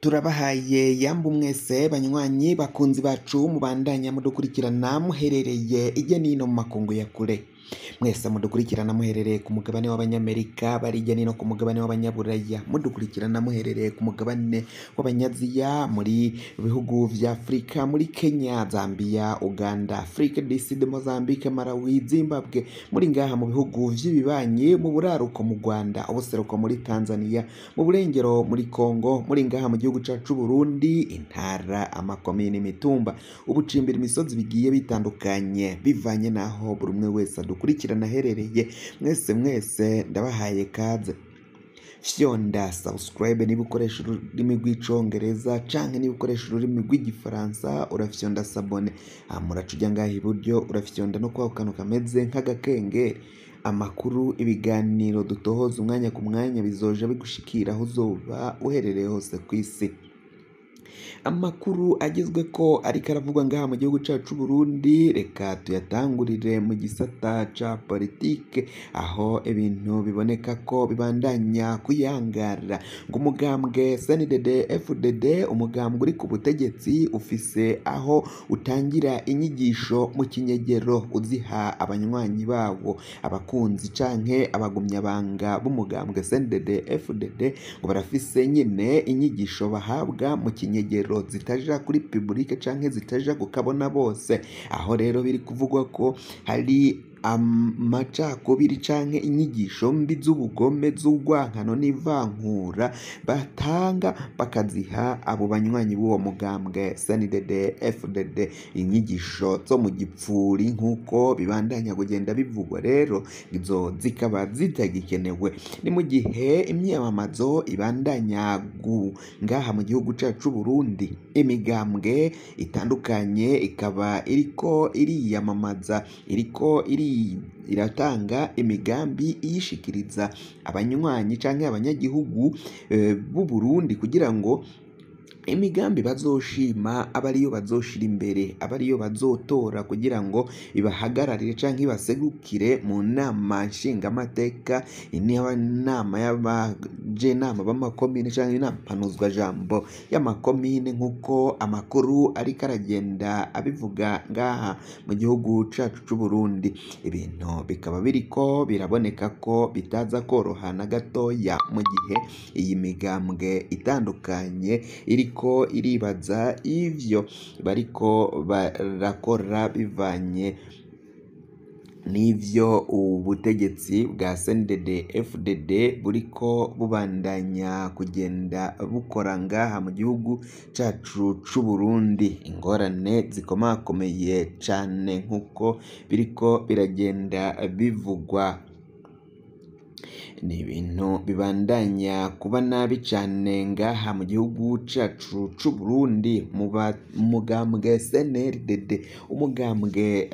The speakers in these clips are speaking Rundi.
Turabahaye yambu mwese banywanyi bakunzi bacu mubandanya mudukurikirana muherereye ijya nino mu makungu ya kure. Mwese mudukurikirana muherereye ku mugabane w'Abanyamerika, bari ijya nino ku mugabane w'Abanyaburaya, mudukurikirana muherereye ku mugabane w'Abanyaziya, muri bihugu vya Afurika, muri Kenya, Zambia, Uganda, Afrique du Sud, Mozambique, Malawi, Zimbabwe, muri ngaha mu bihugu vy'ibibanyi, mu buraruko mu Rwanda, ubuseruko muri Tanzania, mu burengero muri Kongo, muri ngaha mu gihugu cacu Burundi, intara, amakomine, imitumba, ubucimbira imisozi bigiye bitandukanye bivanye naho buri umwe wese adukurikirana aherereye. Mwese mwese ndabahaye kaze. Fyonda subscribe niba ukoresha ururimi rw'icongereza canke niba ukoresha ururimi rw'igifaransa urafyonda s'abonner, hama uraca uja ngaha iburyo urafyonda no kwako kantu kameze nk'agakengeri. Amakuru, ibiganiro dutohoza umwanya ku mwanya bizoja bigushikira aho uzoba uherereye hose kw'isi. Amakuru agezweko ariko aravugwa ngaha mu gihugu cacu Burundi, reka tuyatangurire mu gisata ca politike, aho ibintu biboneka ko bibandanya kuyangara. Ngo umugambwe CNDD FDD, umugambwe uri ku butegetsi, ufise aho utangira inyigisho mu kinyegero uziha abanywanyi bawo, abakunzi canke abagumyabanga b'umugambwe CNDD FDD, ngo barafise nyene inyigisho bahabwa mu kinyegero zitaja kuri publike canke zitaja kukabona bose. Aho rero biri kuvugwa ko hari amacakubiri canke inyigisho mbi z'ubugome z'urwankano n'ivankura batanga bakaziha abo banywanyi b'uwo mugambwe CNDD FDD, inyigisho zo mu gipfuri nk'uko bibandanya kugenda bivugwa. Rero izo zikaba zitagikenewe. Ni mu gihe imyiyamamazo ibandanya ngaha mu gihugu cacu Burundi, imigambwe itandukanye ikaba iriko iriyamamaza, iriko iratanga imigambi iyishikiriza abanywanyi canke abanyagihugu b'u Burundi kugira ngo imigambi bazoshima abe ariyo bazoshira imbere, abe ariyo bazotora kugira ngo ibahagararire canke ibasegukire mu nama nshingamateka, inama y'abajenama b'amakomine canke inama mpanuzwajambo y'amakomine, nk'uko amakuru ariko aragenda abivuga ngaha mu gihugu cacu c'Uburundi. Ibintu bikaba biriko biraboneka ko bitaza koroha na gatoya mu gihe iyi migambwe itandukanye iriko iribaza ivyo bariko barakora bivanye n'ivyo ubutegetsi bwa CNDD FDD buriko bubandanya kugenda bukora ngaha mu gihugu cacu c'Uburundi. Ingorane zikomakomeye cane nk'uko biriko biragenda bivugwa. Ni ibintu bibandanya kuba nabi cane ngaha mu gihugu cacu c'Uburundi. Mu mugambwe CNDD, umugambwe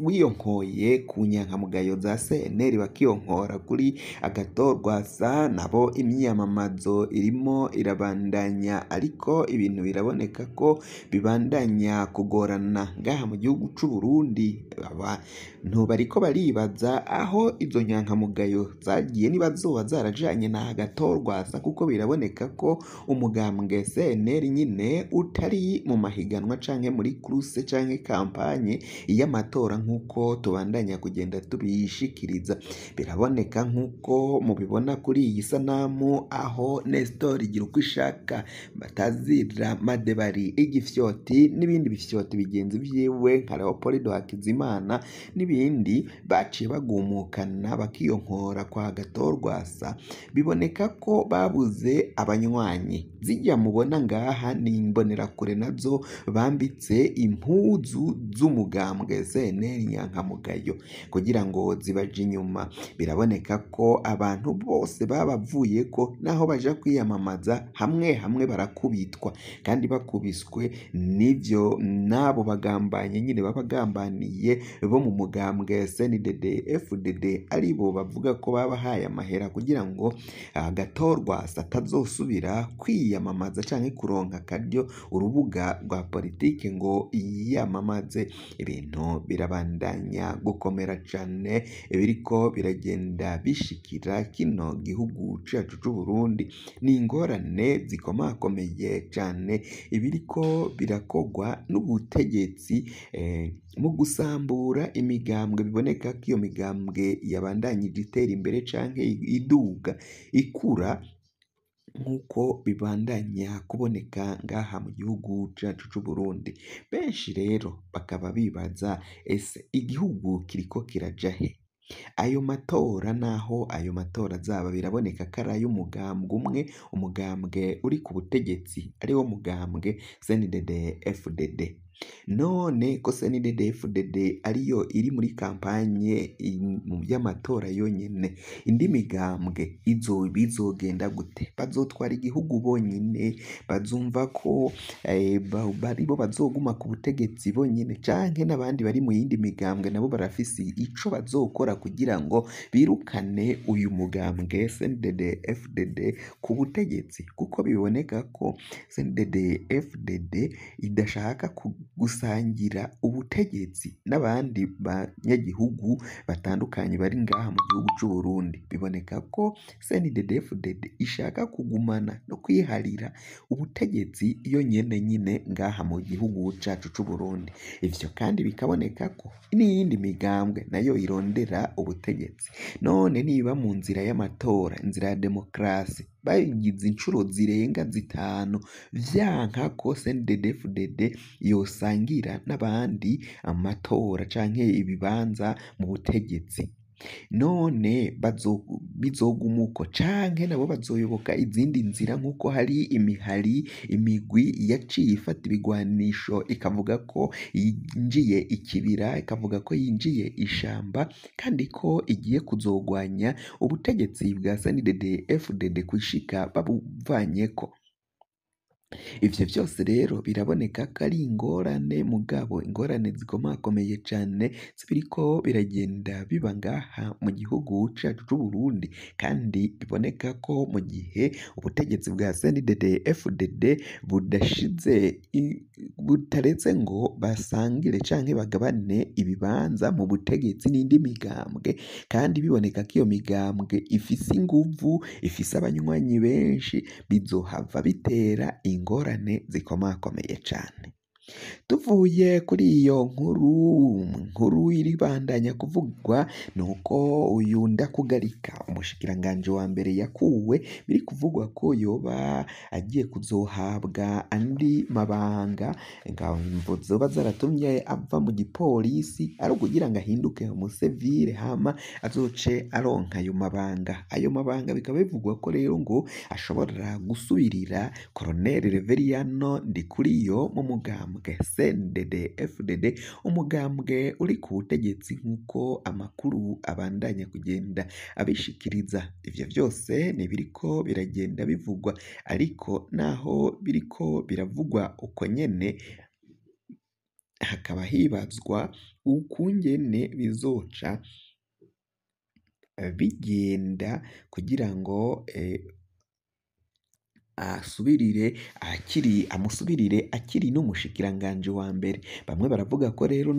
wiyonkoye ku nyankamugayo za CNL bakiyonkora kuri Agathon-Rwasa, nabo imyiyamamazo irimo irabandanya, ariko ibintu biraboneka ko bibandanya kugorana ngaha mu gihugu c'Uburundi. Abantu bariko baribaza aho izo nyankamugayo zagiye, niba zoba zarajanye na Agathon-Rwasa, kuko biraboneka ko umugambwe CNL nyine utari mu mahiganwa canke muri course canke campagne y'amatora nk'uko tubandanya kugenda tubishikiriza. Biraboneka nk'uko mubibona kuri iyi sanamu, aho Nestor Girukishaka Batazira Madebari igifyoti n'ibindi bifyoti bigenzi vyiwe nka Leopold Hakizimana n'ibindi baciye bagumukana bakiyonkora kwa Agathon-Rwasa. Biboneka ko babuze abanywanyi. Zirya mubona ngaha ni imbonerakure nazo bambitse impuzu z'umugambwe CNL nyankamugayo kugira ngo zibaje inyuma. Biraboneka ko abantu bose babavuyeko, naho baja kwiyamamaza hamwe hamwe barakubitwa, kandi bakubiswe n'ivyo n'abo bagambanye nyine babagambaniye bo mu mugambwe CNDD FDD, aribo bavuga ko baba yarabahaye amahera kugira ngo Agathon-Rwasa atazosubira kwiyamamaza canke kuronka akaryo urubuga rwa politike ngo yiyamamaze. Ibintu birabandanya gukomera cane, biriko biragenda bishikira kino gihugu cacu c'Uburundi. Ni ingorane zikomakomeye cane ibiriko birakogwa n'ubutegetsi mu gusambura imigambwe, biboneka ko iyo migambwe yabandanyije itera imbere canke iduga ikura, nk'uko bibandanya kuboneka ngaha mu gihugu cacu c'Uburundi. Benshi rero bakaba bibaza: ese igihugu kiriko kiraja he? Ayo matora, naho ayo matora azaba, biraboneka ko ari ay'umugambwe umwe, umugambwe uri ku butegetsi, ariwo mugambwe CNDD FDD. None ko CNDD FDD ariyo iri muri kampanye y'amatora yonyene, indi migambwe bizogenda gute? Bazotwara igihugu bonyene? Bazumva ko aribo bazoguma ku butegetsi bonyene, canke n'abandi bari mu yindi migambwe nabo barafise ico bazokora kugira ngo birukane uyu mugambwe CNDD FDD ku butegetsi? Kuko biboneka ko CNDD FDD idashaka gusangira ubutegetsi n'abandi banyagihugu batandukanye bari ngaha mu gihugu c'Uburundi. Biboneka ko CNDD FDD ishaka kugumana no kwiharira ubutegetsi yo nyene nyine ngaha mu gihugu cacu c'Uburundi. Ivyo kandi bikaboneka ko n'iyindi migambwe nayo irondera ubutegetsi. None niba mu nzira y'amatora, inzira ya demokarasi, bagize incuro zirenga 5 vyanka ko CNDD FDD yosangira n'abandi amatora canke ibibanza mu butegetsi, none bizoguma uko, canke nabo bazoyoboka izindi nzira, nk'uko hari imihari, imigwi yaciye ifata ibigwanisho ikavuga ko yinjiye ikibira, ikavuga ko yinjiye ishamba, kandi ko igiye kuzogwanya ubutegetsi bwa CNDD FDD gushika babuvanyeko? Ivyo vyose rero biraboneka ko ari ingorane, mugabo ingorane zikomakomeye cane zibiriko biragenda biba ngaha mu gihugu cacu c'Uburundi, kandi biboneka ko mu gihe ubutegetsi bwa CNDD FDD budashize butaretse ngo basangire canke bagabane ibibanza mu butegetsi n'indi migambwe, kandi biboneka ko iyo migambwe ifise inguvu, ifise abanywanyi benshi, bizohava bitera ingorane zikomakomeye cane. Tuvuye kuri iyo nkuru iribandanya kuvugwa, nuko uyu Ndakugarika, umushikiranganji wa mbere yakuwe, biri kuvugwa ko yoba agiye kuzohabwa andi mabanga, imvo zoba zaratumye ava mu gipolisi ari ukugira ngo ahinduke umusivile, hama azoce aronka ayo mabanga. Ayo mabanga bikaba bivugwa ko rero ngo ashobora gusubirira Colonel Reveriyano Ndikuriyo mu mugambwe CNDD FDD, umugambwe uri ku butegetsi, nk'uko amakuru abandanya kugenda abishikiriza. Ivyo vyose ni biriko biragenda bivugwa, ariko naho biriko biravugwa uko nyene, hakaba hibazwa ukungene bizoca bigenda kugira ngo asubirire akiri amusubirire akiri n'umushikiranganji wa mbere. Bamwe baravuga ko rero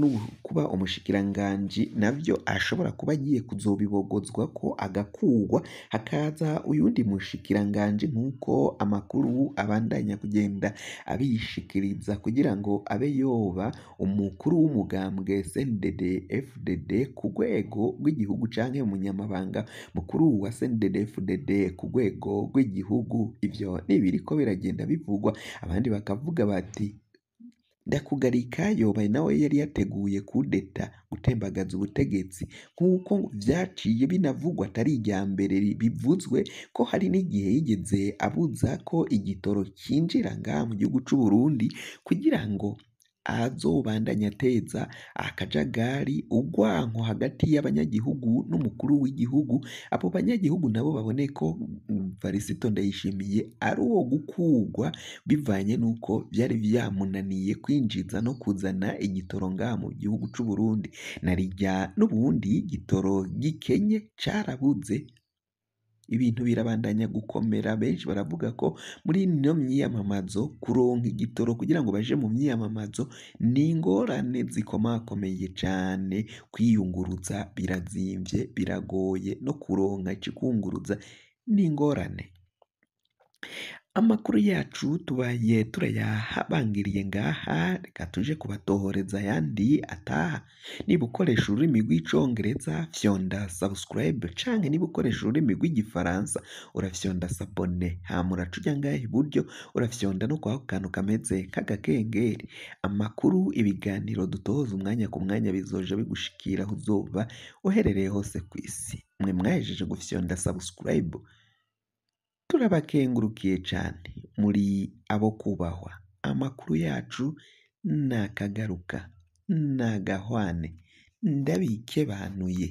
kuba umushikiranganji navyo ashobora kuba agiye kuzobibogozwa ko agakugwa, hakaza uyundi mushikiranganji, nk'uko amakuru abandanya kugenda abishikiriza, kugira ngo abe yoba umukuru w'umugambwe CNDD FDD ku rwego rw'igihugu canke umunyamabanga mukuru wa CNDD FDD ku rwego rw'igihugu. Ivyo ni ibiriko biragenda bivugwa. Abandi bakavuga bati Ndakugarika yoba nawe yari yateguye kudeta, gutembagaza ubutegetsi, nk'uko vyaciye binavugwa atari irya mbere bivuzwe ko hari n'igihe yigeze abuza ko igitoro cinjira ngaha mu gihugu c'Uburundi, kugira ngo azobandanye ateza akajagari, urwanko hagati y'abanyagihugu n'umukuru w'igihugu, abo banyagihugu nabo babone ko Varisito Ndayishimiye ari uwo gukugwa, bivanye n'uko vyari vyamunaniye kwinjiza no kuzana igitoro ngaha mu gihugu c'Uburundi. Narirya n'ubundi igitoro gikenye carabuze. Ibintu birabandanya gukomera, benshi baravuga ko muri ino myiyamamazo kuronka igitoro kugira ngo baje mu myiyamamazo ni ingorane zikomakomeye cane, kwiyunguruza birazimvye, biragoye, no kuronka ikikunguruza ni ingorane. Amakuru yacu tubaye turayahabangiriye ngaha, reka tuje kubatohoreza ayandi ataha. Niba ukoresha ururimi rw'icongereza fyonda subscribe, canke niba ukoresha ururimi rw'igifaransa urafyonda s'abonner, hama uraca uja ngaha iburyo urafyonda no kwako kantu kameze nk'agakengeri. Amakuru, ibiganiro dutohoza umwanya ku mwanya bizoja bigushikira aho uzoba uherereye hose kw'isi. Mwe mwahejeje gufyonda subscribe, turabakengurukiye cane, muri abo kubahwa. Amakuru yacu nakagaruka, nagahwane, ndabikebanuye.